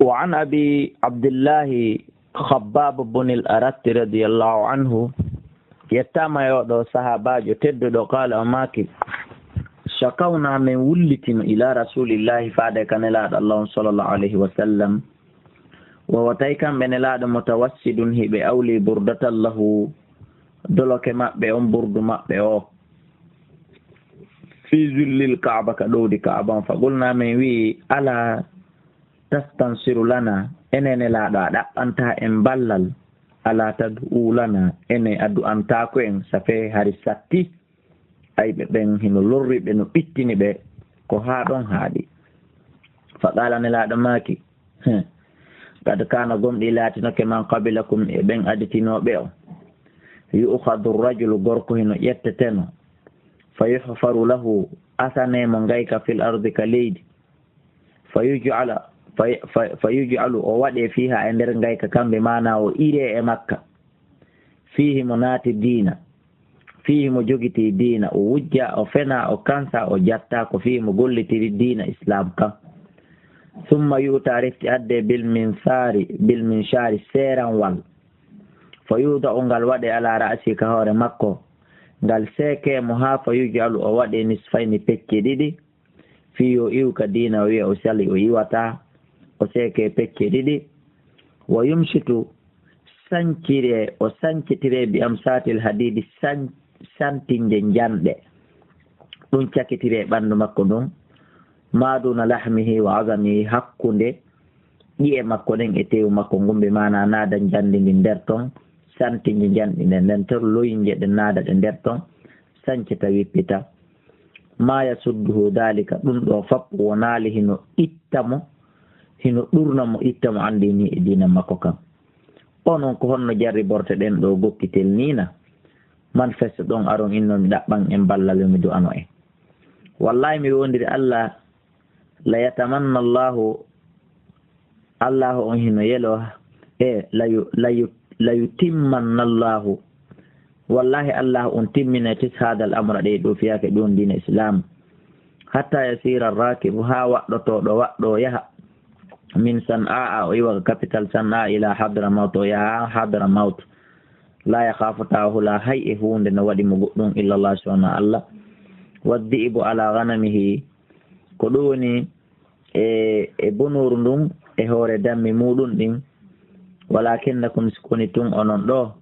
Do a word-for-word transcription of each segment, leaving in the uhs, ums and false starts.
وعن أبي عبد الله خباب بن الأرت رضي الله عنه, yettaama e oɗo sahaabaajo tedduɗo, قال, o maaki, شكونا, men wullitino, إلى رسول الله, faade ka Nelaaɗo Allah on, صلى الله عليه وسلم, وهو, tawi kamɓe Nelaaɗo, متوسد, hiɓe awli, بردة له, doloke maɓɓe on, burdu maɓɓe o, في ظل الكعبة, ka ɗowdi Kaaba on. فقلنا, men wi'i, ألا تستنصر لنا, enen Nelaaɗo, a ɗaɓɓantaa en ballal, ألا تدعو لنا, enen a du'antaako en, ça fait hari satti, ayɓe ɓen hino lorri ɓe, no ɓittini ɓe, ko haa ɗon haaɗi. فقال, Nelaaɗo maaki, hmm, قد كان, gomɗii laatinoke, من قبلكم, e ɓen aditinooɓe on, يؤخذ الرجل, gorko hino ƴetteteno, فيحفر له, asanee mo ngayka, في الأرض, ka leydi, فيجعل, في, في, فيجعل, o waɗee, فيها, e nder ngayka kan, bi maanaa o iree e makka, فيه, mo naati diina, فيه, mo jogitii diina, o wujja, o fena, o kansa, o jatta, ko fii mo gollitiri diina Islaam kan. ثم يؤتى, refti addee, بالمنشار, بالمنشار, seeranwal, فيوضع, ngal waɗee, على رأسه, ka hoore makko, ngal seekee mo haa, فيجعل, o waɗee, نصفين, pecce ɗiɗi, fii yo iw ka diina, o wi'a o sali, o iwataa, o seekee pecce ɗiɗi. ويمشط, sanciree, o sancitiree, بأمشاط الحديد, san-, santinje njanɗe. Ɗum cakitiree ɓanndu makko ndun, ما دون لحمه وعظمه, hakkunde ƴi'e makko ɗen e teewu makko ngun, bi maanaa naada njanɗi ndin nder ton, santinje njanɗi ɗen nden ton, loyinje ɗen naada ɗe nder ton, sancita wippita. ما يسده ذلك, ɗum ɗoo fof wonaali hino itta mo, hino ɗurna mo, itta mo an dini e diina makko kan. Onon, ko honno jarribortoɗen ɗoo gokkitel nii na? Man fes ɗon aron inno mi ɗaɓɓan en ballal, yo mi du'ano en. Wallahi, mi wondiri Allah, la yatamanna Allahu, Allahu on hino yelo, e la yu-, la yu-, la yutimmanna Allahu. Wallahi, Allahu on timminay tis hadal amra, ɗe ɗo fiyake ɗon diina Islam. Hatta yasira rakibu, haa waɗɗotooɗo waɗɗo yaha. Min San'a, o iwa ka capital San'a, ila Hadramaut, o yaha Hadramaut. La yakhafu, ta hula hay e huunde no waɗi mo goɗɗum illa Allah, si wonaa Allah. Wa dhi'bu ala ghanamihi, ko ɗum woni e, e bonooru ndun e hoore dammi muɗum ɗin. Walakinnakum, si koni tun onon ɗoo,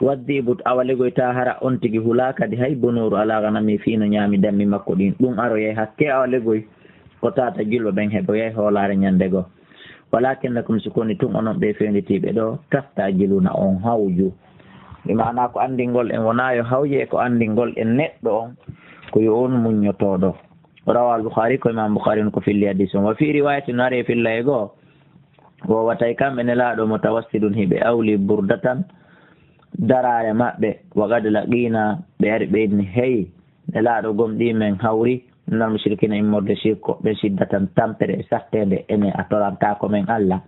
wa dhi'bu, awa legoy, ta hara on tigi hula kadi hay bonooru ala ghanami, fii no ñaami dammi makko ɗin. Ɗum aroyay hakke awa legoy, ko tata julɓe ɓen heɓoyay hoolaare ñande goo. Walakinnakum, si koni tun onon ɓe fewnditiiɓe ɗoo, tastajiluna, on hawju. Bi maanaa ko anndingol en wonaa yo hawje, e ko anndingol en neɗɗo on ko yo on muññotooɗo. Rawa al-Bukhari, ko Imam Bukhari on ko filli hadis on. Wa fi riwayatin, no ari e fillay goo, wo watay kamɓe Nelaaɗo mutawassidun, hiɓe awli burdatan, daraare maɓɓe, wa qad laqina, ɓe ari ɓe inni, hey, Nelaaɗo gomɗii men hawri, minal mushrikina, immorde shirko, ɓe shiddatan, tampere e satteende, ene a torantaako men Allah.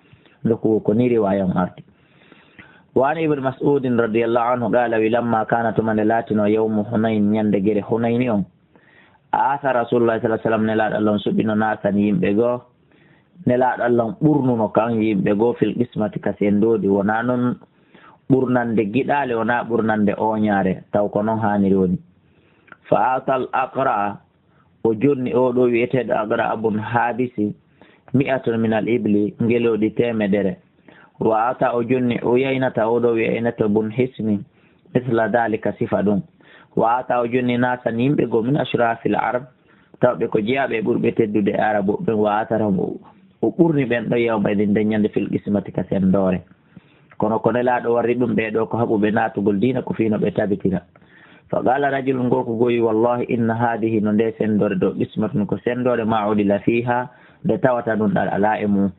Ndoku ko ni riwaya on arti. Wa an Ibn Mas'udin radiyallahu anhu qala, wi lamma kana, tuma nde laatino yawmu Hunayn, ñande gere Hunayni on, Aasa Rasulullah sallallahu alaihi wasallam, Nelaaɗo Allah on suɓino naasan yimɓe goo. Nelaaɗo Allah on ɓurnuno kan yimɓe goo fil qismati ka senndoodi. Wonaa non ɓurnande giɗaale, wonaa ɓurnande ooñaare, taw ko non haaniri woni. Fa aatal Aqra'a, o jonni oo ɗoo wi'eteeɗo Aqra'a bun Haabisi, mi'atan min al ibli, ngelooɗi teemedere. Wa ata, o jonni Uyaynata, oo ɗoo wi'eteeɗo Uyaynata bun Hisni, misla dhalika, sifa ɗum. Wa ata, o jonni naasan yimɓe goo min ashrafil arab, tawɓe ko jeyaaɓe e ɓurɓe teddude e Arabu ɓen, wa atarahum, o, o ɓurni ɓen ɗon yawma idin, nden ñande, fil qismati, ka senndoore. Kono ko Nelaaɗo warri ɗum ɓee ɗoo ko haɓuɓe naatugol diina, ko fii no ɓe tabitira. Fa qala rajulun, gorko goo wi, wallahi inna hadhihi, no nde senndoore ɗoo, qismatun, ko senndoore, ma udila fiha, nde tawata ɗum ɗal alaa e mum.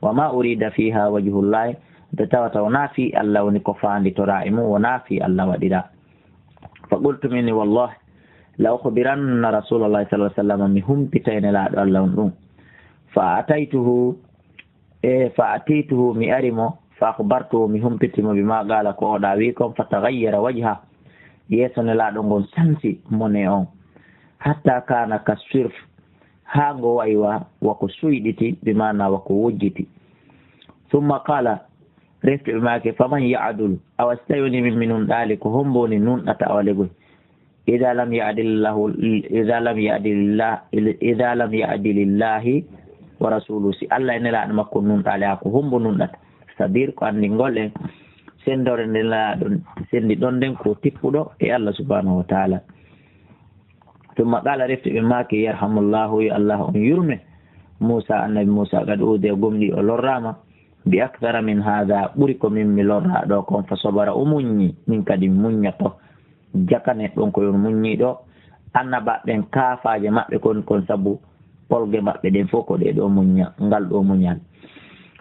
Wa ma urida fiha wajhullahi, nde tawata wonaa fii Allah woni ko faanditoraa e mum, wonaa fii Allah waɗiraa. Fa qultu, mi inni, wallahi, la ukhbiranna Rasulallahi sallallahu alaihi wasallam, mi humpitay Nelaaɗo Allah on ɗum. Fa ataytuhu, e fa atituhu, mi ari mo, fa akhbartuhu, mi humpiti mo, bima qala, ko o ɗaa wi kon, fa taghayyara wajha, yeeso Nelaaɗo ngon sansi, mone on, hatta kana ka sirf, haa ngo wayi wa, wa ko suyɗiti, bi maana wa ko wojjiti. Summa qala, refti ɓe maaki, faman ya'dul, awa si tawi woni min mi nunɗaali, ko hombo woni nunɗata awa legoy? Ida lam ya'dil lahu, ida lam ya'dil lillah, ida lam ya'dil lillahi wa rasuluhu, si Allah e nelaaɗo makko nunɗaali, ha ko hombo nunɗata? C'est-à-dire ko anndi ngol en, senndore nde nelaaɗo sendi ɗon nden ko tippuɗo e Allah subhanahu wa ta'ala. Tumma qala, refti ɓe maaki, yarhamullahu, yo Allah on yurme Muusa, annabi Muusa, qad udiya, gomɗi o lorraama, bi akthara min hada, ɓuri ko min mi lorraa ɗo kon, fa sabara, o muññi, min kadi mi muññoto. Jakane ɗon ko yon muññiiɗo, annaba ɓen kaafaaje maɓɓe kon, kon sabu polge maɓɓe ɗen fof ko ɗe ɗo muñña, ngal ɗo muñal.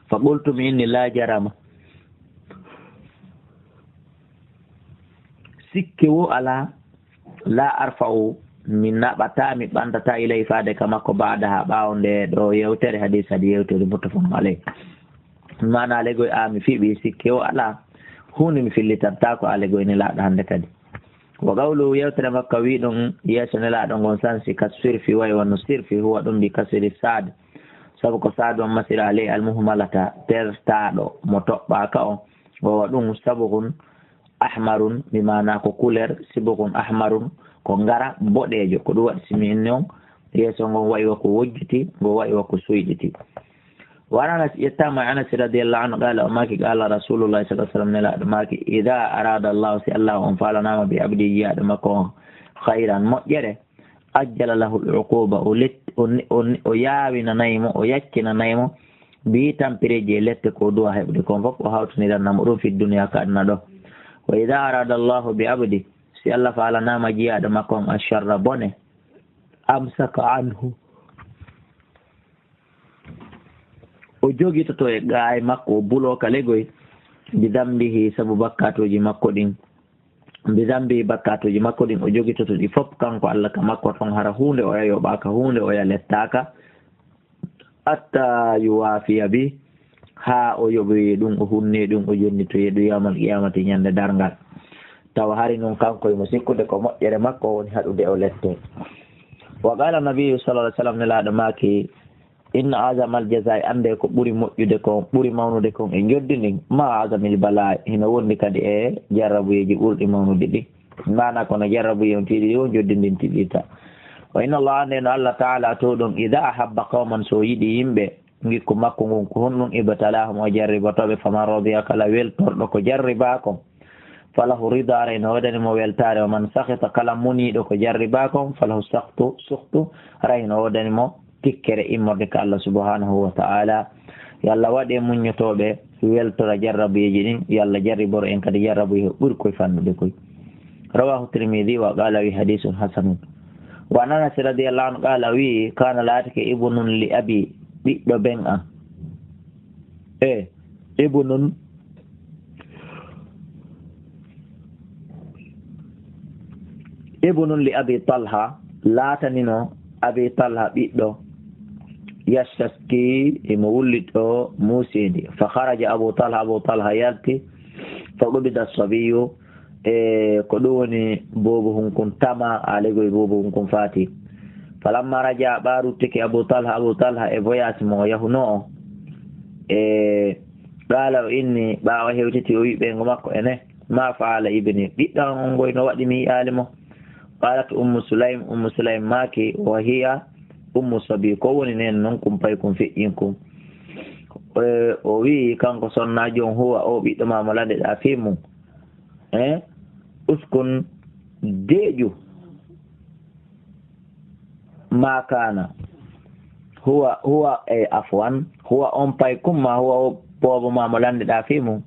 Fa qultu, mi inni, la jarama. Sikke wo alaa, la arfa'u, mi naɓata, mi ɓantata, ilay faade ka makko, baada ha ɓaawo nde ɗo yewtere, hadis hadi yewtere muttafaqun alay. Maana legoy a mi fiɓi, sikke wo alaa, huunde mi fillitantako a legoy nelaaɗo hannde kadi. Wa qawlu, yewtere makko wi ɗon yeeso nelaaɗo ngon sansi ka sirfi, way wano sirfi, huwa ɗum bi kasiri saad. Sabu ko saad on masira alay al muhmalata, tertaaɗo mo toɓɓaaka on, wa wa ɗum sabuhun ahmarun, bi maana ko couleur, sibuhun ahmarun, ko ngara boɗeejo. Ko ɗum waɗi si mi inni on, yeeso ngon wayi wa ko wojjiti, ngo wayi wa ko suyɗiti. Wa an Anas, ƴettaama e Anas radiyallahu anhu, qala, o maaki, qala Rasulullah sallallahu alaihi wasallam, nelaaɗo maaki, ida arada Allah, si Allah on faalanaama bi abdi, jiyaaɗo makko on, khayran, moƴƴere, ajjala lahu al-uquba, o let-, o ni-, o ni-, o yaawinanay mo, o yaccinanay mo, bi tampireeji e lette ko duwa heɓde kon fof, o hawtaniranna mo ɗum fi dunya ka aduna ɗo. Wa ida arada Allahu bi abdi, si Allah faalanaama jiyaaɗo makko on, asharra, bone, amsaka anhu, o jogitoto e gaay makko, o buloo ka legoy, bi dambihi, sabu bakkatuuji makko ɗin, bi dambihi, bakkatuuji makko ɗin, o jogitoto ɗi fof kanko Allah ka makko ton, hara huunde o yoɓaaka, huunde o lettaaka, hatta yuwafiya bi, haa o yoɓoyi ɗum, o hunni ɗum, o jonnitoyi ɗum yawmal qiyamati, ñande darngal. Tawa hari noon kanko emo sikkude ko moƴƴere makko woni haɗude o lette. Wa qala nabiyyu sallallahu alaihi wasallam, nelaaɗo maaki, inna azamal jazaa'i, annde ko ɓuri moƴƴude kon, ɓuri mawnude kon e njoɓdi ndin, ma azamil balaa'i, hino wondi kadi e jarrabuyeeji ɓurɗi mawnude ɗi. Maana kono jarrabuye on tiiɗi ɗi, on njoɓdi ndin tiiɗirta. Wa inna Allah, annde no Allah Ta'ala to ɗon, ida ahabba qawman, so yiɗi yimɓe, ngikku makko ngun ko honɗun, ibtalahum, o jarriboto ɓe, faman radiya, kala weltorɗo ko jarribaa kon, falahu rida, aray no woodani mo weltaare, wa man sakhita, kala muniiɗo ko jarribaa kon, falahu sakhtu, sukhtu, aray no woodani mo tikkere immorde ka Allah subhanahu wa ta'ala. Yo Allah waɗ e muññotooɓe weltora jarrabuyeeji ɗin, yo Allah jarriboro en kadi jarrabuye ɓuri koye fannude koye. Rawahu Tirmidhi wa qala wi hadithun hasanun. Wa an Anas radiyallahu anhu qala wi, kana laatike ibnun li abi, ɓiɗɗo ben an. E, ibnun, ibnun li abi Talha, laatanino abi Talha ɓiɗɗo, yastaski, imo wullito muuseende. Fa kharaja Abu Talha, Abu Talha yalti, fa qubida sabiyu, e ko ɗum woni boobo hunkun tama, alegoy boobo hunkun faati. Falamma raja, ɓa ruttike Abu Talha, Abu Talha e voyage mo o yahunoo o, e qala o inni, ɓaawo hewtiti o wi ɓeyngu makko ene, ma faala ibni, ɓiɗɗo an on ngoy no waɗi mi yi'aali mo? Qalat Ummu Sulaym, Ummu Sulaym maaki, wa hiya Ummu Sabi, ko woni nen non kum pay kum feƴƴin kum. E, o wi kanko sonnaajo on, huwa o ɓiɗɗo ma mo landeɗaa fii mum. E, uskun deeƴu. Ma kana. Huwa, huwa, e, afwan. Huwa on pay kum ma huwa o boobo ma mo landeɗaa fii mum.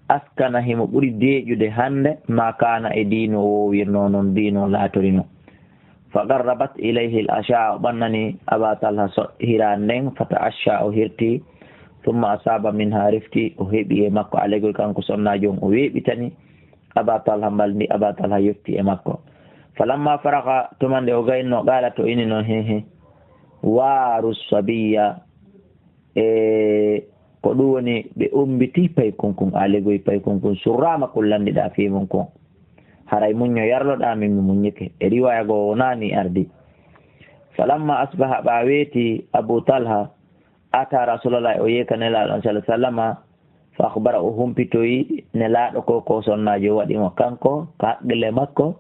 Askana himo ɓuri deeƴude hannde ma kana e diino o woowirnoo non, diino laatorino. Fa qarrabat ilayhi al-asha, o ɓannani Aba Talha so-, hiraande nden, fa ta'asha, o hirti, thumma asaba minha rifqi, o heɓi e makko alegoy kanko sonnaajo on, o weeɓitani Aba Talha mbalndi, Aba Talha yotti e makko. Falamma faraga, tuma nde o gayno, qala to ini non, he, he, waaru sabiya, e ko ɗum woni ɓe ummbitii paykunkun, alegoy paykunkun surraama kun lanndiɗaa fii mun kun. Haray muñño yarloɗaa min mi muññike. E riwaaya goo wonaa nii ardi. Falamma asbaha, ɓaa weeti Abu Talha, Ata Rasulallah, o yehi ka Nelaaɗo on sallallahu alaihi wasallama, fa akhbara, o humpitoyi Nelaaɗo ko, ko sonnaajo waɗi mo kanko, ka haqqille makko.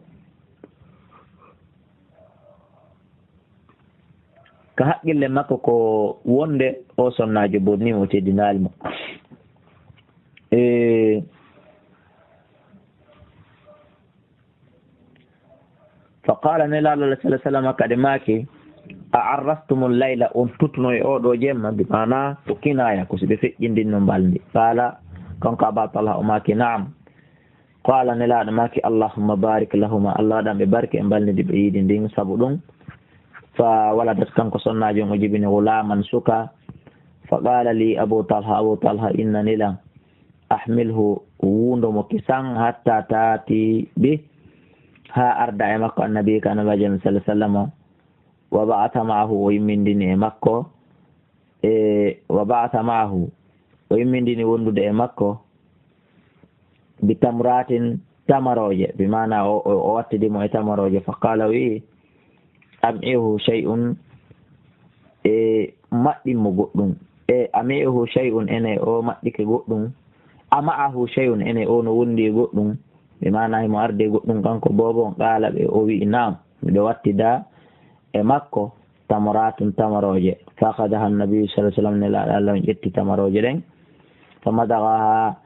Ka haqqille makko ko wonde o sonnaajo bonni mo, teddinaali mo. E, fa qala, Nelaaɗo sallallahu alaihi wasallam kadi maaki, a arrastumul layla, on tuttuno e oɗo jemma, bi maana ko kinaya, ko si ɓe feƴƴindinno mbalndi. Qala, kanko Aba Talha o maaki, na'am. Qala, Nelaaɗo maaki, allahumma barik lahuma, Allah waɗan ɓe barke e mbalndi ndi ɓe yiidi ndin, sabu ɗum. Fa waladat, kanko sonnaajo on o jibini ghulaman, suka. Fa qala li Abu Talha, Abu Talha innani lan, ahmilhu, wuundo mo kisan, hatta taati bi, haa arda e makko annabi ka Annabi sallallahu alaihi wasallam. Wa ba'atha ma'ahu, o immindini e makko. E, wa ba'atha ma'ahu, o immindini wondude e makko, bi tamratin, tamarooje, bi maana o, o, o wattidi mo e tamarooje. Fa qala, o wi'i, ami'ahu shay'un, e maɓɓin mo goɗɗum. E, ami'ahu shay'un, ene o maɓɓike goɗɗum. Ama'ahu shay'un, ene o no wondi e goɗɗum. Bi maana himo arde goɗɗum kanko boobo on. Qala, ɓe, o wi'i, na'am, miɗo wattida e makko tamratun, tamarooje. Fa akhadaha annabi sallallahu alaihi wasallam, Nelaaɗo Allah on ƴetti tamarooje ɗen. Fa madaghaha,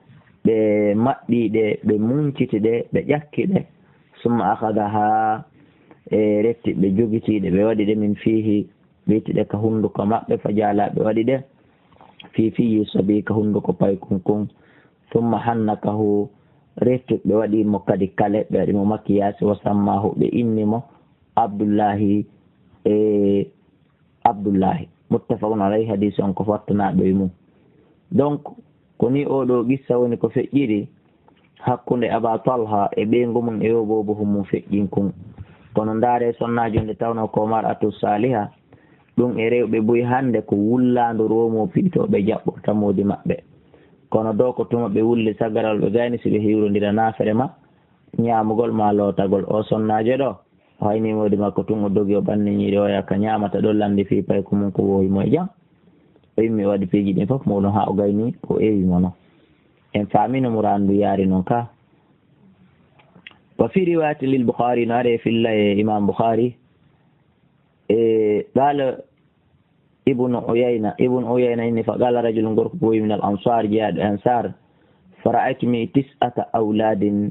ɓe maɓɓi ɗe, ɓe munciti ɗe, ɓe ƴakki ɗe. Summa akhadaha, e retti ɓe jogiti ɗe, ɓe waɗi ɗe min fihi, ɓe itti ɗe ka hunduko maɓɓe, fa jala, ɓe waɗi ɗe fi fiyi sabi, ka hunduko paykun kun. Summa hannakahu, retti ɓe waɗi mo kadi kale, ɓe waɗi mo makiyaasi, wa sammahu, ɓe inni mo Abdullahi, e Abdullahi. Muttafaqun alayhi, hadisi on ko fattanaaɗo e mum. Donc, ko ni oɗo qissa woni ko feƴƴiri hakkunde Aba Talha e ɓeyngu mum e yo boobo mum feƴƴinkun. Kono ndaare sonnaajo nde tawno ko mar'atu saliha, ɗum e rewɓe buy hannde ko wullaandu roomo piito ɓe jaɓɓorta moodi maɓɓe. Kono do ko tuma ɓe wulli sagaral ɓe gayni si ɓe hiwrondira naafere ma, ñaamugol ma lootagol. O sonnaajo ɗo, o hayni moodi makko tun, o dogi, o ɓanni ñiiri oya ka ñaamata ɗo, landi fii payko mum ko wowi mo e jam. O immi o waɗi piiji ɗin fof muɗum haa o gayni, o ewi mo non. En faamino muraadu ndu yaari non ka. Wa fi riwayatin lil Bukhari, no ari e filla e Imam Bukhari. E, qala Ibnu Uyayna, Ibnu Uyayna inni, fa qala rajulun, gorko ɓooyi min al ansar, jeyaaɗo e ansar, fa ra'aytu, mi tis'ata awladin,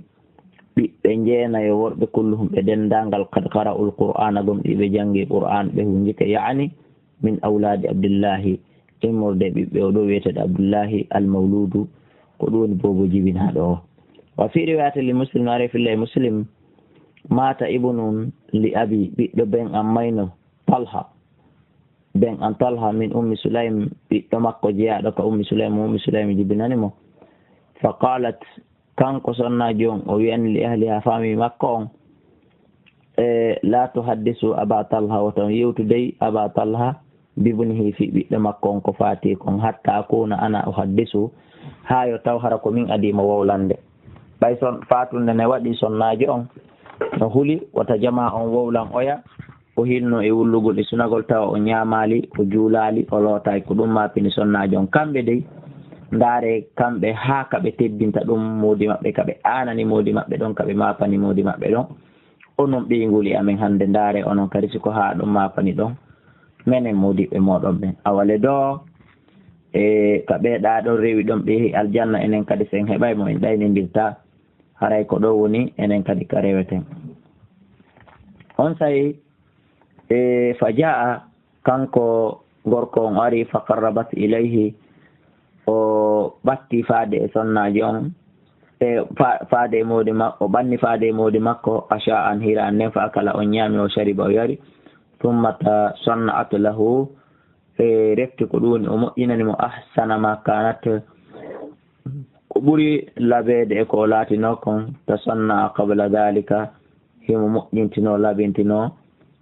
ɓiɓɓe jeenayo worɓe, kulluhum ɓe denndaangal, qad qara'ul Qur'ana, gom ɗi ɓe janngi Qur'an, ɓe hunjike, ya'ni min awladi Abdullahi, immorde ɓiɓɓe o ɗo wiyeteeɗo Abdullahi al mawludu, ko ɗum woni boobo jibinaaɗo o. Wa fi riwayatin li Muslim, no ari filla e Muslim, mata ibnun li abi, ɓiɗɗo ben am mayno, Talha. Ben an Talha min Ummi Sulaym, ɓiɗɗo makko jeyaaɗo ka Ummi Sulaym, Ummi Sulaym jibinani mo. Fa qalat, kanko sonnaajo on, o wi'ani li ahliha, faami makko on, e, la tuhaddisu Aba Talha, wota on yewtu dey Aba Talha, bibnihi, fi ɓiɗɗo makko on ko faati kon, hatta akuna ana uhaddisu, haa yo taw hara ko min adii mo wowlande. Ɓay son, faatunde ne waɗi sonnaajo on, no huli, wota jamaa on wowlan oya, o hilno e wullugol e sunagol, tawa o ñaamaali, o juulaali, o lootaay. Ko ɗum maapini sonnaajo on. Kamɓe dey, ndaare kamɓe haa ka ɓe teddinta ɗum moodi maɓɓe, ka ɓe aanani moodi maɓɓe ɗon, ka ɓe maapani moodi maɓɓe ɗon. Onon ɓeynguuli amen hannde, ndaare onon kadi si ko haa ɗum maapani ɗon, menen moodiɓɓe mooɗon ɓen. Awa le doo, e ka ɓe ɗaa ɗon rewi ɗon, ɓe yehi aljanna, enen kadi sen heɓay mo en ɗaynindirta, haray ko ɗo woni enen kadi ka reweten. On say, e, fa jaa, kanko gorko on ari, fa qarrabat ilayhi, o ɓatti faade e sonnaajo on, e fa-, faade e moodi ma-, o ɓanni faade e moodi makko, asha'an, hiraan nden, fa akala, on ñaami, o shariba, o yari, thumma tasanna'at lahu, e refti ko ɗum woni o moƴƴinani mo, ahsana ma kanat, ko ɓuri labeede e ko o laatinoo kon, tasanna'a qabla dhalika, himo moƴƴintinoo, labintinoo,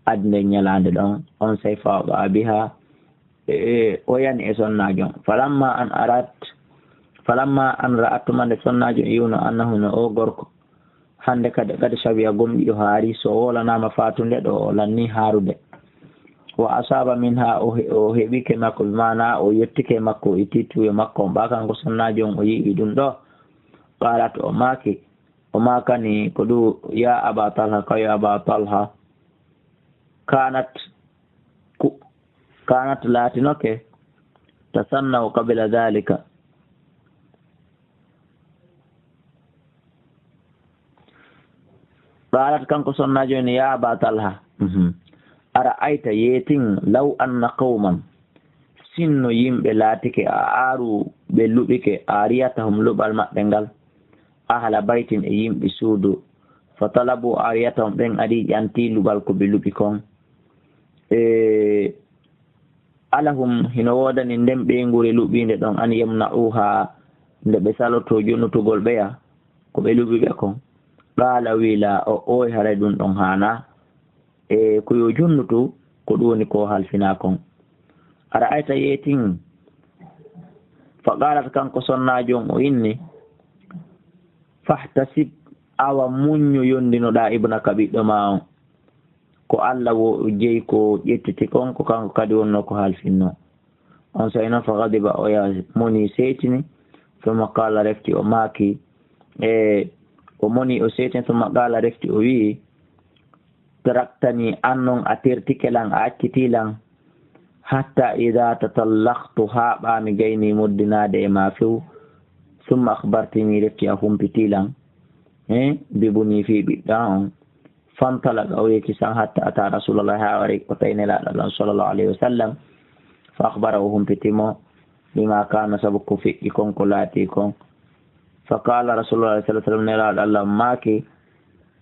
adde nden ñalaande ɗon, on say fa waqa'a biha, e, o yani e sonnaajo on. Falamma an arat, falamma an ra'at, tuma nde sonnaajo on yi'unoo annahu no o gorko, hannde kadi, kadi sawiya gomɗi o haari, so o wolanaama faatunde ɗo o lanni haarude. وأصاب منها, o he-, o heɓike makko, bi maana o yettike makko, e tittuye makko on. Ɓa kanko sonnaajo on o yi'i ɗum ɗo. قالت, o maaki, o maakani ko ɗum, يا أبا طلحة, kayo Aba Talha. كانت, ku-, كانت, laatinoke, تصنع قبل ذلك. قالت, kanko sonnaajo on, يا أبا طلحة, mhm, أرأيت, yeetin, لو أن قوما, sinno yimɓe laatike, عاروا, ɓe luɓike, عاريتهم, luɓal maɓɓe ngal, أهل بيت, e yimɓe suudu, فطلبوا عاريتهم, ɓen ari ƴanti luɓal ko ɓe luɓi kon. E, ألهم, hino woodani nden ɓeynguure luɓiinde ɗon, أن يمنعوها, nde ɓe salotoo jonnutugol ɓeya ko ɓe luɓi ɓe kon? قال, o wi'i, لا, o, oy, haray ɗum ɗon haanaa. E ko yo jonnutu, ko ɗum woni ko halfinaa kon. أرأيت, yeetin. فقالت, kanko sonnaajo on o inni, فاحتسب, awa muññu yondinoɗaa ابنك, ɓiɗɗo maa on. Ko Alla wo jeyi ko ƴettiti kon, ko kanko kadi wonnoo ko halfinnoo. Onsay non, فغضب, o ya-, moni seytini, ثم قال, refti o maaki, e, o moni o seytini, ثم قال, refti o wi'i, تركتني, an non a tertike lan, a accitii lan, حتى إذا تطلقت, haa ɓaa mi gaynii moddinaade e maa few, ثم أخبرتني, refti a humpitii lan, e, بابني, fii ɓiɗɗo an on. فانطلق, o yehi kisan, حتى أتى رسول الله, haa wari o tawi Nelaaɗo Allah صلى الله عليه وسلم. فأخبره, o humpiti mo, بما كان, sabu ko feƴƴi kon, ko laatii kon. فقال رسول الله صلى الله عليه وسلم, Nelaaɗo Allah maaki,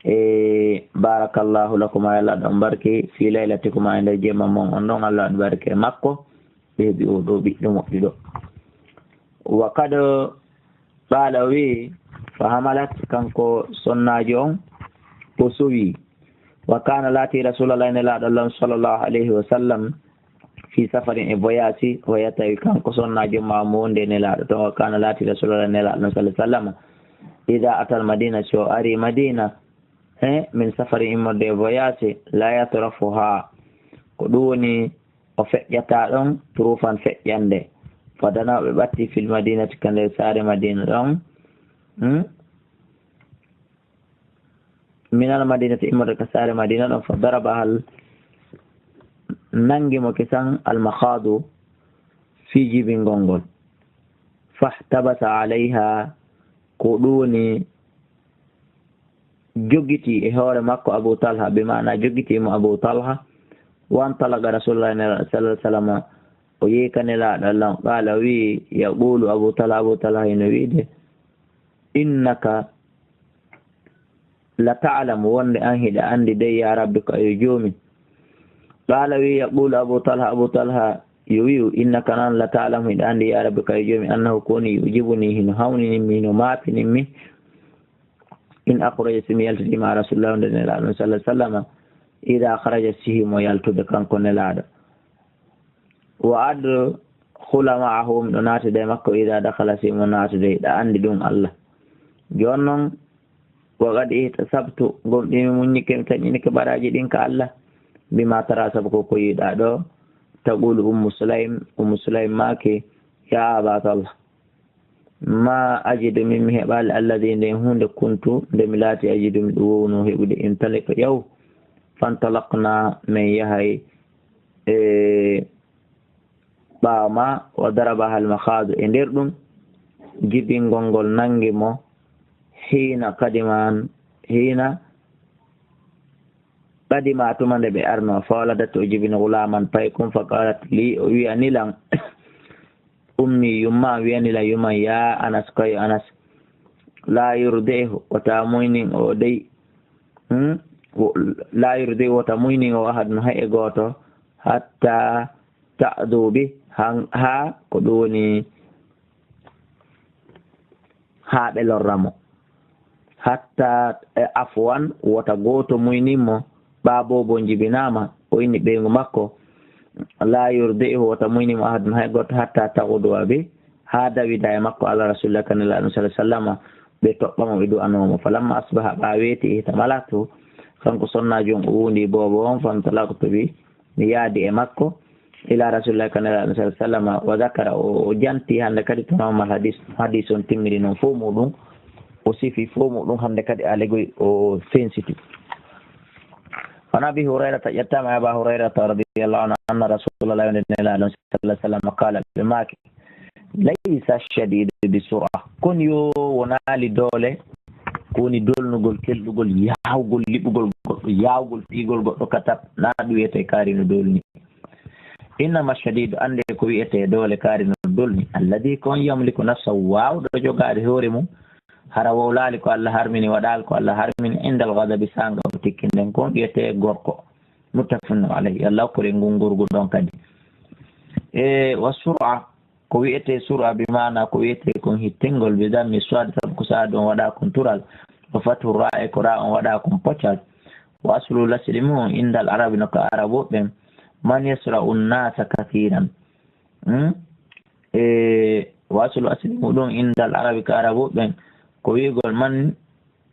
e, بارك الله لكما, yo Allah waɗu barke, في ليلتكما, e nder jemma mon on ɗon, Allah waɗu barke e makko, ɓe heɓi oo ɗoo ɓiɗɗo moƴƴuɗo. وقد قال, o wi'i, فحملت, kanko sonnaajo on, o sowi. وكان, laatii, رسول الله, Nelaaɗo Allah صلى الله عليه وسلم, في سفر, e voyage, o yaha tawi kanko sonnaajo maa mo wonde Nelaaɗo ton. وكان, laatii, رسول الله, Nelaaɗo صلى الله عليه وسلم, إذا أتى المدينة, si o ari Madina, e, من سفر, immorde e voyage, لا يطرفها, ko ɗum woni o feƴƴataa ɗon, طروفا, feƴƴande. فدنوا, ɓe ɓattii, في المدينة, ka nder saare Madina ɗon. Hmm? من المدينة, immorde ka saare Madina ɗon. فضربها, nanngi mo kisan, المخاض, fii jibingol ngol. فاحتبس عليها, ko ɗum woni jogitii e hoore makko Abu Talha, bi maana jogitii mo Abu Talha. وانطلق رسول الله صلى الله عليه وسلم, o yehi ka Nelaaɗo Allah on. قال, o wi'i, يقول أبو طلحة, Abu Talha hino wi'ude, إنك لتعلم, wonde an hiɗa anndi dey, يا رب, kayo Joomi. قال, wi'i, يقول أبو طلحة, Abu Talha yo wi'u, إنك, an, لتعلم, hiɗa anndi, يا رب, kayo Joomi, أنه, ko woni, يعجبني, hino hawninimmi, hino maapininmi, إن أخرج, si mi yaltitii, مع رسول الله, wonde Nelaaɗo صلى الله عليه وسلم, إذا خرج, si himo yaltude kanko Nelaaɗo. وأدخل معه, miɗo naatude e makko, إذا دخل, si himo naatude, hiɗa anndi ɗum, Allah. Jooni non, وقد احتسبت, gomɗii mi muññike, mi taƴinike baraaji ɗin ka Allah, بما ترى, sabu ko ko yi'uɗaa ɗoo. تقول أم سليم, Ummu Sulaym maaki, يا أبا طلحة, ما أجد, min mi heɓaali, الذي, nden huunde, كنت, nde mi laati, أجد, miɗo woowunoo heɓude, انطلق, yahu. فانطلقنا, men yahay, e, ɓaawo maa, وضربها المخاض, e nder ɗum, jibingol ngol nanngi mo, حين قدما, حين قدما, tuma nde ɓe arnoo, فولدت, o jibini, غلاما, paykun, فقالت لي, o wi'ani lan, أمي, yumma am, wi'ani lan yumma am, يا أنس, kayo Anas, لا يرضعه, wota muynin o dey, hmm? Wo-, لا يرضعه, wota muynin o, أحد, hay e gooto, حتى تأذوا به, han-, haa ko ɗum woni, haa ɓe lorra mo. حتى, e, عفوا, wota gooto muynin mo, ɓaa boobo jibinaama, o inni ɓeyngu makko, لا يرضعه, wota muynin mo, أحد, hay gooto, حتى تغدوا به, haa dawida e makko, على رسول الله, ka Nelaaɗo صلى الله عليه وسلم, ɓe toɓɓa mo, ɓe du'anoo mo. فلما أصبح, ɓaa weeti, احتملته, kanko sonnaajo on, o wuundi boobo on, فانطلقت به, mi yaadi e makko, ila Rasulillahi, ka Nelaaɗo sallallahu alaihi wasallam, wa zakara, o, o janti hande kadi tamaamal hadis, hadis on timmini non fof muɗum, o sifi fof muɗum hande kadi alegoy o fensiti. An Abi Hurayrata, ƴettama e Aba Hurayrata radiyallahu anhu, anna Rasulallah, wonde Nelaaɗo sallallahu alaihi wasallam, qala, ɓe maaki, laysa shadidu bi sur'a, kon yo wonaali doole, ko woni dolnugol, kelɗugol, yaawgol, liɓugol goɗɗo, yaawgol, fiigol goɗɗo, katab, na ɗum wiyete kaari no dolni. Innama shadidu, annde ko wiyete doole kaari no dolni, alladi, ko on yamliku nafsahu, waawɗo jogaade hoore mum, hara wowlaali ko Allah harmini, waɗaali ko Allah harmini, indal ghadabi, saanga o tikkinden, kon wiyete gorko. Muttafaqun alayhi. Allah hokkore ngungurgu ɗon kadi. E wa sur'a, ko wiyete sur'a bi maana, ko wiyete kon hittingol bi dammi swad, sabu ko saadu on waɗa kon tural, wa fathu ra, e ko ra on waɗa kon poccal. Wa aslu lasli mum indal arabi, no ka araboɓe, man yasra'u nnasa kathiran. Hmm? E wa aslu asli muɗum indal arabi ka araboɓe, ko wi'gol man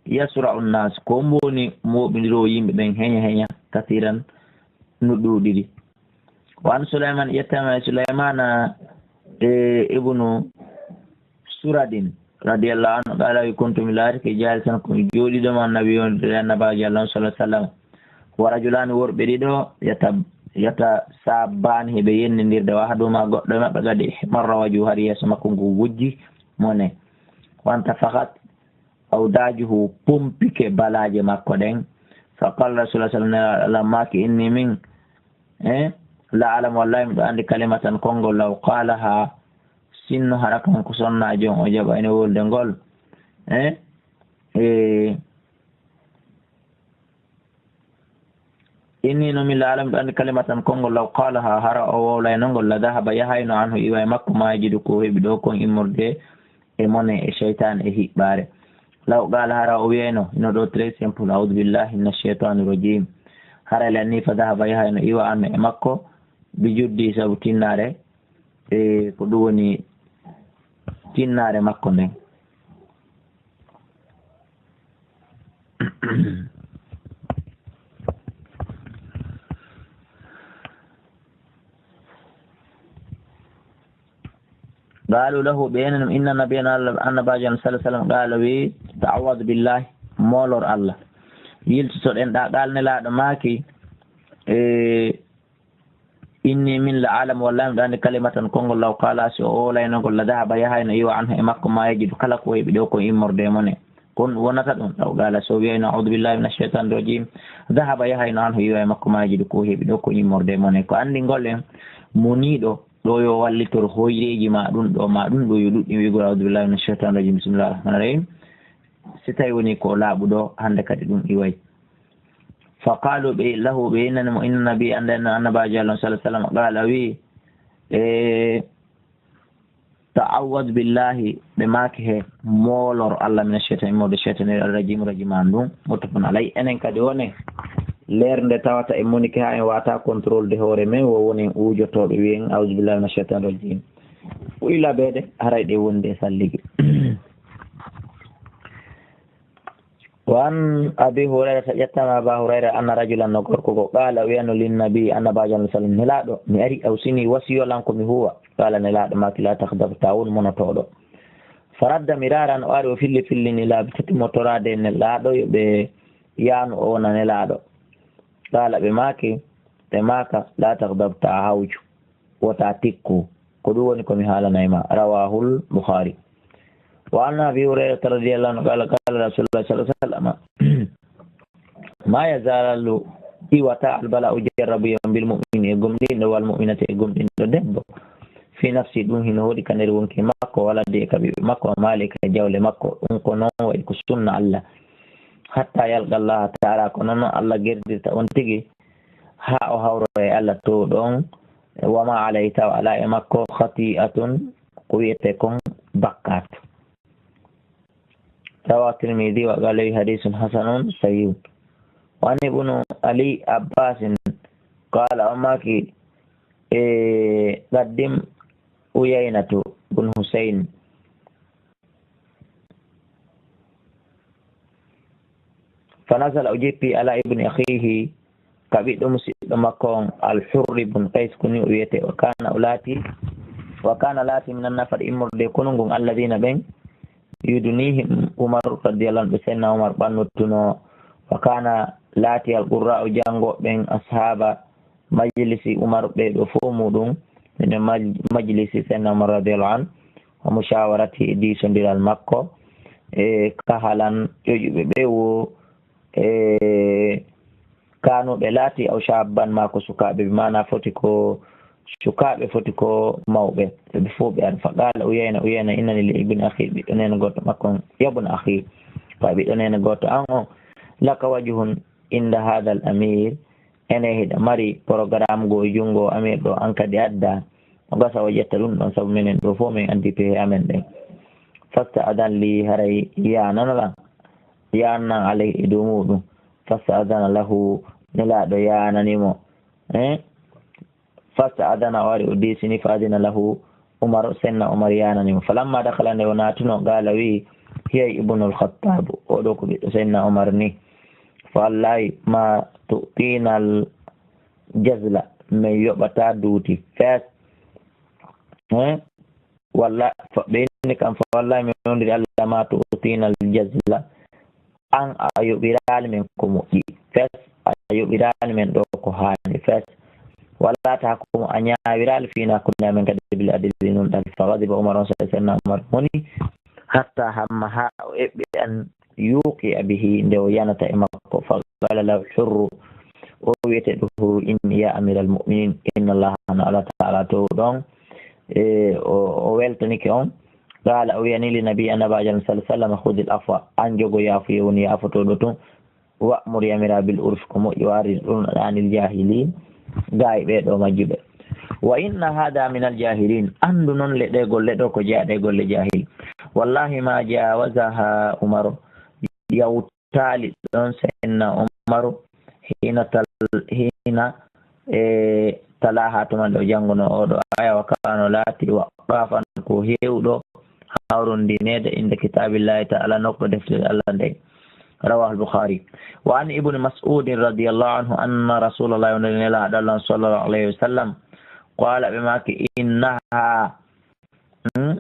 yasra'u nnas, ko mbo woni mooɓindiroowo yimɓe ɓen heña heña, kasiran, no ɗuuɗiri. Wa an Sulayman, ƴettama e Sulaymana, e ibnu Suradin, radiyallahu anhu, qala, wi kuntu, mi laatike, jalisan, ko mi jooɗiiɗo ma annabi, wonde e annabaajo Allah on, sallallahu alaihi wasallam. Wa rajulani, worɓe ɗiɗo, yata, yata sabbani, heɓe yennindirde, wa ahaduhuma, goɗɗo e maɓɓe, qad ihmarra wajhu, hari yeeso makko ngu wujji mone. Wa intafakhat awdajuhu, pompike balaaje makko ɗen. Fa qala Rasulullah sallallahu alaihi wasallam, maaki, inni min, eh, la alam, wallahi miɗo andi, kalimatan, konngol, law qalaha, sinno hara kanko sonnaajo on o jaɓayno wolde ngol, eh, eh, inni no min la alam, miɗo andi, kalimatan, konngol, law qalaha, hara o wowlayno ngol, la dahaba, yahayno, anhu, iwa e makko, ma yajidu, ko heɓi ɗo kon immorde e mone e seytaane e hiɓɓaare. Law qala, hara o wiyayno, hino ɗo très simple, a'udhu billahi minash shaytanir rajim. Hara lanni fa dahaba, yahayno, iwa, anhu, e makko, bi juddi, sabu tinnaare, e ko ɗum woni tinnaare makko nden. Qaalu lahu, ɓe enen, inna nabiyana, Allah, annabaajo on, sallallahu alaihi wasallam, qaala, wi, ta'awwad billahi, moolor Allah. Yiltotoɗen ɗa, qaala, Nelaaɗo maaki, e, inni min la alam, wallahi miɗo andi, kalimatan, konngol, law qala, si o wowlayno ngol, la dahaba, yahayno, iwa, anhu, e makko, ma yajidu, kala ko heɓi ɗo ko immorde e mone. Kon wonata ɗum, law qala, so wiyayno, a'udhu billahi minash shaytanir rajim, dahaba, yahayno, anhu, iwa e makko, ma yajidu, ko heɓi ɗo ko immorde e mone. Ko andi ngol en, moniiɗo ɗo yo wallitor hoyreeji ma ɗum ɗo, ma ɗum ɗo yo ɗuɗɗin wi'gol, a'udhu billahi minash shaytanir rajim, bismillahir rahmanir rahim. Si tawi woni ko laaɓuɗo, hande kadi ɗum iway. Fa qaalu, ɓe, lahu, ɓe innani mo, inna nabi, anda en annabaajo Allah, sallallahu alaihi wasallam, qaala, wi, e, ta'awwad billahi, ɓe maaki he, moolor Allah, mina shaytan, immorde shaytan, rajim, rajiman ɗum, muttafaqun alayhi. Enen kadi wone, leer nde tawata en monike ha en wata contrôle de hoore men, wo wonen uujotooɓe, wiyen, a'udhu billahi mina shaytan rajim. Ɓuri labeede, haray ɗe wonde e salligi. Wa an Abi Hurayrata, ƴettama Aba Hurayra, anna rajulan, no gorko go, qaala, wiyano, lin nabi, annabaajo Allah sallam, nelaaɗo, mi ari, awsini, wasiyo lan ko mi huwa. Qaala, nelaaɗo maaki, la taghdab, ta won monotooɗo. Faradda miraran, o ari o filli fillini laabi tati mo toraade nelaaɗo, yo ɓe yaanu o wona nelaaɗo. Qaala, ɓe maaki, ɓe maaka, la taghdab, ta hawju. Wota tikku. Ko ɗum woni ko mi haalanay ma. Rawahul Bukhari. Wa an Abi Hurayrata radiyallahu anhu qala, qala Rasulullah sallallahu alaihi wasallam, ma yazalu, iwata, al bala'u, jarrabu, yon bil mu'mini, e gomɗinɗo, wal mu'minati, e gomɗinɗo debbo, fi nafsi, ɗum hino hoɗi ka nder wonki makko, waladi, e ka ɓiɓɓe makko, mali, e ka jawle makko, ɗum ko non wayi ko sunna Allah, hatta yalqa Allah ta'ala, ko non non Allah gerdirta on tigi, haa o hawro e Allah to ɗon, wa ma alayhi, tawa alaa e makko, khati'atun, ko wi'ete kon bakkaatu. Rawahu Tirmidhi wa qala hadithun hasanun sahih. Wa an ibnu Ali Abbasin qala, o maaki, e, qaddim Uyaynatu bun Husayn. Fa nazala, o jippi, ala ibni akhihi, ka ɓiɗɗo musiɗɗo makko on, Al-Hurr ibn Qays, ko ni o wiyete, wa kana o laati, wa kana laati minan nafar, immorde konu ngun, alladhina, ɓen, yudnihim Umar radiyallahu anhu, ɓe Seydina Umar ɓannotuno, wa kana, laati, al-qurra'u, janngooɓe ɓen, ashaba majlisi Umar, ɓe ɗo fof muɗum, minen maj-, majlisi Seydina Umar radiyallahu anhu, wa mushawarati, e diisondiral makko, e kahalan ƴoƴuɓe ɓe wo, e kanuɓe laati, aw shabban, maa ko sukaaɓe, bi maana foti ko sukaaɓe, foti ko mawɓe, ɓe fof ɓe ari. Fa qala Uyayna, Uyayna innani li ibn akhi, ɓiɗɗo neene gooto makko on, ya ibn akhi, fa ɓiɗɗo neene gooto an on, laka wajhun inda hadha al amir, ene hiɗa mari programme goo e junngo amir ɗo, an kadi adda, o gasa o ƴetta ɗum ɗon, sabu minen ɗo fof min anndi pehe amen ɗen. Fasta'dhan li, haray yaanano lan, yaanan alayhi e dow muɗum. Fasta'dhana lahu, Nelaaɗo yaanani mo. Eh? Fasta'dhana, o ari o diisini, fa adhina lahu Umar, Senna Umar yaanani mo. Falamma dakhala, nde o naatuno, qala, wi'i, hiya ibnul Khattab, o ɗo ko ɓiɗɗo Senna Umar ni. Fa wallahi ma tu'tina al jazla, min yoɓata duuti. Fes. Eh? Walla, fa-, ɓe inni kam, fa wallahi min wondiri Allah ma tu'tina al jazla. An a yoɓiraali men ko moƴƴi. Fes, a yoɓiraali men ɗo ko haani. Fes, wala ta ko a ñaawiraali fii na kunna men kadi bil adli nun ɗal. Fa ghadiba Umar, on saa'i Senna Umar moni, hatta hamma, haa o eɓɓi an yuqi bihi, nde o yanata e makko. Fa qala lahu Hurru, o wiyete ɗo Hurru, inni ya amiral mu'minin, inna Allah, no Allah Ta'ala to ɗon, e, o, o weltanike on. Qala, o wiyani li nabi, annabaajo, sallallahu alaihi wasallam, khudil afwa, an jogo yaafuye, woni yaafotooɗo tun. Wa'mur, yamira, bil urfi, ko moƴƴi, wa a'rid, ɗum anil jahilin, gaa e ɓee ɗo majjuɓe. Wa inna hada min al jahilin, anndu non le ɗe golle ɗo ko jeyaɗe golle jahil. Wallahi ma jawazaha Umaru, yawtaali ɗon Senna Umaru, hina tal-, hina, e, talaha, tuma nde o jannguno oɗo aya, wa kana, o laati, wa qafan, ko heewɗo hawrondineede, inda kitabillahi ta'ala, nokko deftere Allah nden. Rawahu al-Bukhari. Wa an Ibn Mas'ud radiyallahu anhu anna Rasulullah, wonde Nelaaɗo Allah sallallahu alayhi wa sallam, qala, ɓe maaki, innaha, hmm?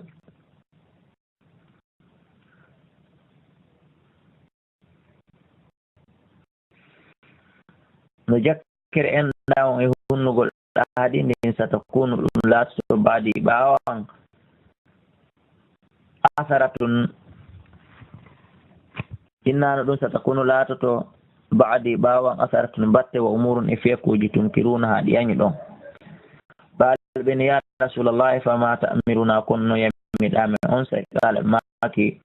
No jakkere enɗa on e hunnugol ɗaadi ndin, satakunu, ɗum laatoto, baadi, ɓaawo an, asaratun, innano ɗum, satakunu, laatoto, baadi, ɓaawo an, asaratun, batte, wa umurun, e fekuuji, tunkirunaha, ɗi añuɗon. Qala, ɓe ni, ya Rasulallahi, fama ta'miruna, kono no yamiɗa men on? Sey qala, ɓe maaki,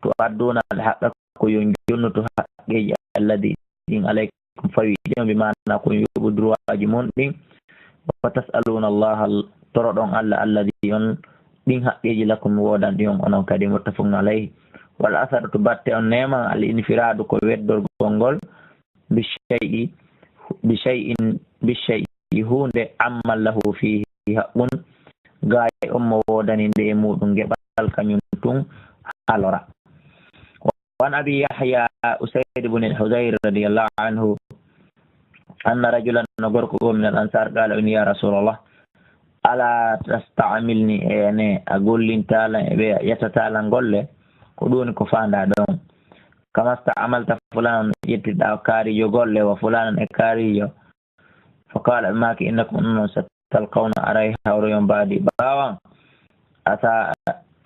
tu'adduna al-haqqa, ko yon jonnutu haqqeeji alladi ɗin alaykum fawi ɗin, bi maana ko on yoɓu droitji mon ɗin, wa tas'aluna Allah, toroɗon Allah alladi on ɗin haqqeeji lakum woodani on onon kadi, muttafaqun alayhi. Wal asaratu, batte on neeman, al infiradu, ko weddorgol ngol, bi shay'i, bi shay'in, bi shay'i, huunde, amman lahu fihi haqqun, gaay on mo woodani nde e muɗum geɓal, kañum tun halora. Wa an Abi Yahya Usayd ibn al-Hudayr radiyallahu anhu, anna rajulan, no gorko goo, min al-Ansar, qala, o inni, ya Rasulallah, ala tasta'milni, ene a gollinta lan e ɓe a ƴettata lan golle, ko ɗum woni ko faandaa ɗon. Kama sta'amalta fulanan, ƴettirɗaa kaariijo golle, wa fulanan e kaariijo. Fa qala, ɓe maaki, innakum, onon, satalqawna, aray hawroyon, baadi, ɓaawo an, asa-,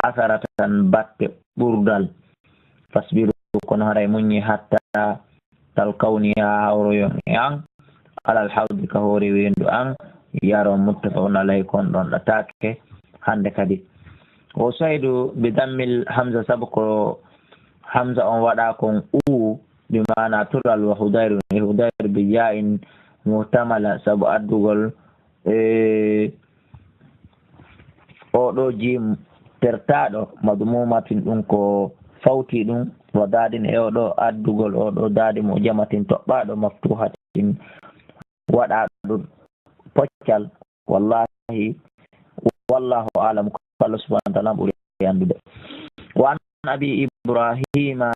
asaratan, batte ɓurdal. Fasbiru, kono haray muññi, hatta talqawni, haa hawroyon e an, alal hawdi, ka hoore weendu an, yaron, muttafaqun alayhi, kon ɗon ɗataake hannde kadi. Wa Usaydu bi dammil hamza, sabu ko hamza on waɗa kon u, bi maana tural, wa Hudayru, e Hudayru bi ya'in muhtamala, sabu addugol, e, oɗo jim tertaaɗo, madmumatin, ɗum ko fawti ɗum, wa daadin, e oɗo addugol oɗo daadi, mu'jamatin, toɓɓaaɗo, maftuhatin, waɗaaɗo poccal. Wallahi, wallahu a'lam, ko Allah subhanahu wa ta'ala ɓuri anndude. Wa an Abi Ibrahima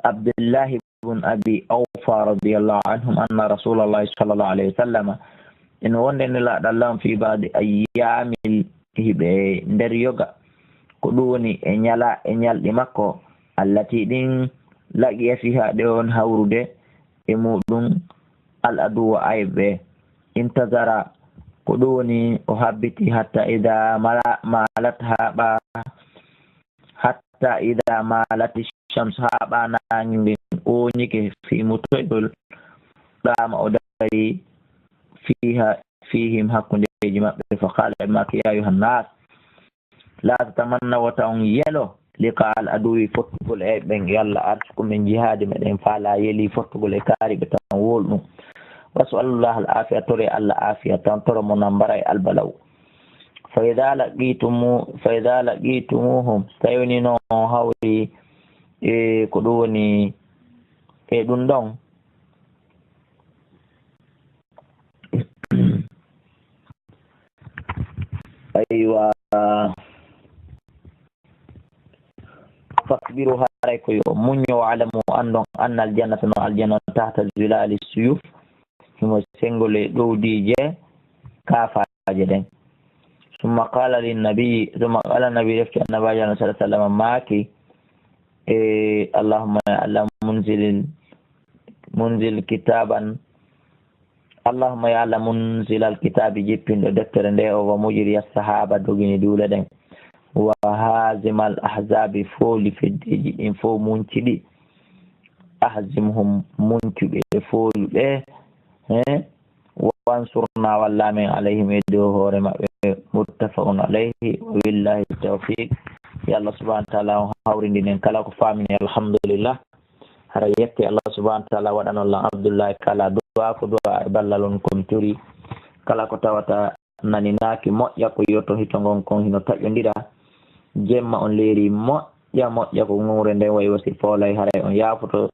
Abdullahi بن أبي أوفى رضي الله عنهم أن رسول الله صلى الله عليه وسلم, ene wonde Nelaaɗo Allah on, في بعض أيام, hiɓe nder yoga, ko ɗum woni e ñala-, e ñalɗi makko, التي, ɗin, لقي فيها, ɗe on hawrude e muɗum, العدو, ayɓe, انتظر, ko ɗum woni o habbiti, حتى إذا مال-, مالت, haa ɓa, حتى إذا مالت الشمس, haa ɓa naange ngen ooñike, في, mutoygol, قام, o darii, فيها, فيهم, hakkundeeji maɓɓe, فقال, ɓe maaki, يا أيها الناس, لا تتمنوا, wota on yelo, لقاء العدو, fottugol e ɓen, yo Allah arsuku men jihaadi, meɗen faalaa yeli fottugol e kaari ɓe tan, wol ɗum. واسألوا الله العافية, tore Allah aafiya tan, toro mo na mbara e albalaw. فإذا لقيتمو-, فإذا لقيتموهم, so tawi woni no on hawri e ko ɗum woni e ɗum ɗon. Aywa. فاصبروا, haray ko yo muñño, واعلموا, anndon, أن الجنة, no aljanna, تحت ظلال السيوف, himo senngol e ɗowdiije kaafaaje ɗen. ثم قال للنبي, ثم قال النبي, refti Annabaajo Allah صلى الله عليه وسلم maaki, e, اللهم يا الله منزل, منزل كتابا, اللهم يا الله منزل الكتاب, jippinɗo deftere nde o, ومجري السحاب, dogini duule ɗen, وهازم الأحزاب, fooli feddeeji ɗin fow, munci ɗi, اهزمهم, muncu ɓe, foolu ɓe, he, وانصرنا, walla men, عليهم, e dow hoore maɓɓe. متفق عليه، وبالله التوفيق. Yo Allah subhanahu wa ta'ala on hawrindinen kala ko faamini, alhamdulillah. Hara yette Allah subhanahu wa ta'ala waɗanon lan Abdullahi kala du'a ko du'a e ballal on kon turi. Kala ko tawata naninaaki moƴƴa ko yoto hito ngon kon hino taƴondira. Jemma on leeri moƴƴa moƴƴa ko ŋuure nden wayi wasi foolay, haray on yaafoto.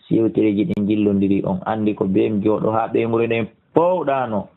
Si yewtereeji ɗin jillondiri, on anndi ko bee mi jooɗo haa ɓeynguure nden powɗaano.